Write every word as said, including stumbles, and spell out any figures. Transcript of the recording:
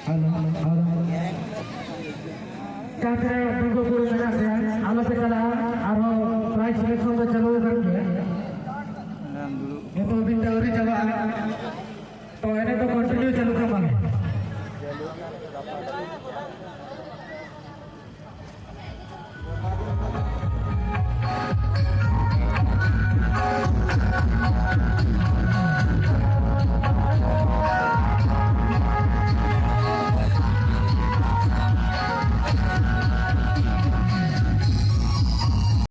Hello, hello. ᱡᱟᱦᱟᱸ ᱛᱤᱱᱟᱹᱜ ᱰᱟᱺᱜᱩᱣᱟᱹ ᱠᱩᱲᱤ ᱢᱮᱱᱟᱜ ᱯᱮᱭᱟ, ᱟᱞᱚ ᱯᱮ ᱪᱟᱞᱟᱜᱼᱟ, ᱟᱨᱦᱚᱸ prize selection ᱫᱚ ᱪᱟᱹᱞᱩ ᱟᱠᱟᱱ ᱜᱮᱭᱟ᱾ ᱱᱤᱛᱚᱜ ᱦᱟᱹᱵᱤᱡ ᱛᱮ ᱟᱹᱣᱨᱤ ᱪᱟᱵᱟᱜᱼᱟ, ᱛᱚ ᱮᱱᱮᱡ ᱫᱚ continue ᱪᱟᱹᱞᱩ ᱠᱟᱜ ᱢᱟ᱾